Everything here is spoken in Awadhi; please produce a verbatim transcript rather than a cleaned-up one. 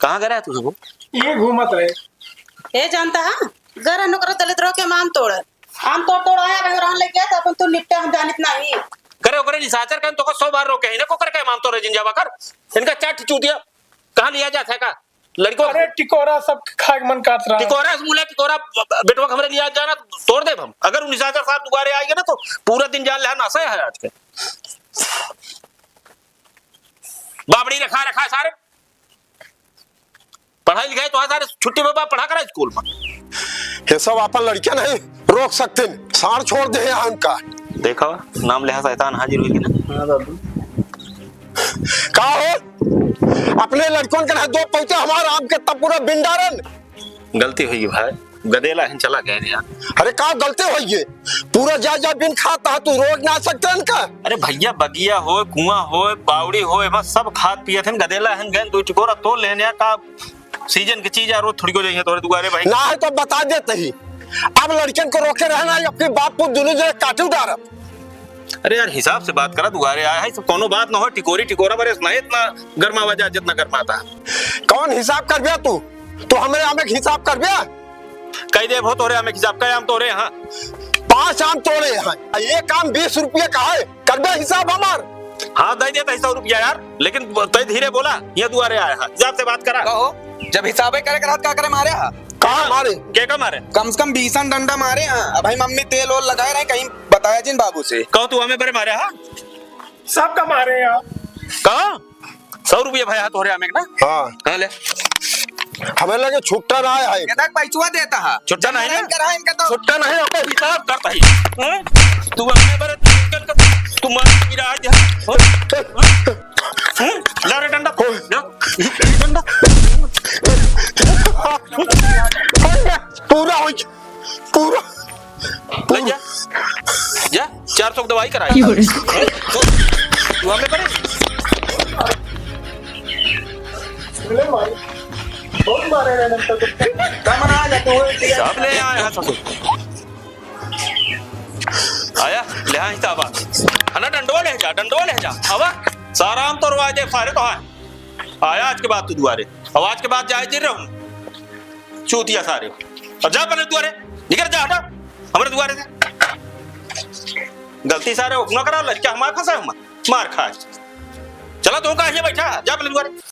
कहाँ गए रहे तू सब? ये घूमत रहे। ए जानता है, घर नौकर दलित रहो के आम तोड़। आम तोड़ तोड़ आया रहे, रहन लग गया, तो अपन तू निपटा, हम जानित नहीं। करे ओकरे निशाचर कहन, तोका सौ बार रोके ही ना, कोकर के आम तोड़े जिन जावा कर। इनका चाट चूतिया, कहाँ लिया जात है का? लड़को अरे टिकोरा सब खाए के मन करत रहा। टिकोरा से मुला टिकोरा, ब-, ब-, बेटवा के हमरे लिया जाना, तोड़ देब हम। अगर उ निशाचर साहब दुबारे आइगे ना, तो पूरा दिन जान ले, नासा है आज के। बाबड़ी रखा, रखा है सारे। पढ़ाई लिखाई तो है सारे, छुट्टी में बा, पढ़ा करा स्कूल में। ये सब अपन लड़के नहीं रोक सकते, सार छोड़ दे यहाँ उनका। देखा, नाम लेहा शैतान हाजिर होइगे ना। हाँ बाबू। का हो? अपने लड़कन के ना दो पौते हमार आम के तब पूरा बिंडारन। गलती होइगी भाई, गदेला हन चला गए यार। अरे का गलती होइगी? पूरा जा जा बिन खाता है, तू रोक ना सकते इनका? अरे भैया, बगिया होय, कुआं होय, बावड़ी होय, बस सब खात पियत हन, गदेला हन गए, दो टिकोरा तोड़ लेने का सीजन के चीज यार, रोज थोड़ी को जाइए तोरे दुआरे भाई। ना है तो बता देते ही। अब लड़कन को रोके रहना है, अपने बाप को दोनों जने काटू डारब। अरे यार, हिसाब से बात करा, दुआरे आया है, सब कोनो बात ना हो, टिकोरी टिकोरा बरे नहीं इतना गर्मावा जा जितना गर्माता है। कौन हिसाब कर बिया तू? तू हमरे आमे के हिसाब कर बिया? कही दे भो तोरे आमे के हिसाब, कई आम तोरे यहाँ? पाँच आम तोड़े हैं, एक आम बीस रुपया का है। कर दे हिसाब हमार। हाँ, दे देता है सौ रुपया यार, लेकिन तय धीरे बोला, ये दुआरे आया है, हिसाब से बात करा। कहो, जब हिसाबे करे के रहत, का करे मारे हा? कहाँ मारे? के का मारे? कम से कम बीसन डंडा मारे हा। अब भाई मम्मी तेल ओल लगाए रहे, कहीं बताया जिन बाबू से। कहो तू हमें बरे मारे हा? सबका मारे हा। कहाँ? सौ रुपया भाई हाथ हो रहे हमें ना? हाँ। हाँ, ले। हमें लगे छुट्टा ना आया है। ये तक पैसुआ देता है। छुट्टा नहीं ना? इनका रहा, इनका तो। छुट्टा नहीं, आपका हिसाब करता ही। हैं? तू अपने बरे, तू निकल कर, तू मार गिरा आज, हैं? हैं? ला रे डंडा। ला, डंडा। पूरा हो गया। पूरा, ले जा, जा, चार सौ की दवाई कराए। की हो रही? हैं? तू, तू हमें करे? ले मारी, बहुत मारे रे नंतर को। कम ना आ जा तू, हिसाब ले आया है ससुर। आया, ले आ हिसाब आ। है ना, डंडवा ले जा, डंडवा ले जा। आवा, सारा आम तोड़वा दे, सारे तो है। आया आज के बाद तू दुआरे। अब आज के बाद जाए दे रहूं। चूतिया सारे। अब जा अपने दुआरे। निकल जा, हटा। हमारे दुआरे से। गलती सारे उठना करा, लड़का हमारे फंसा है, मार खाए। चला, तू कहाँ ये बैठा है? जा अपने दुआरे।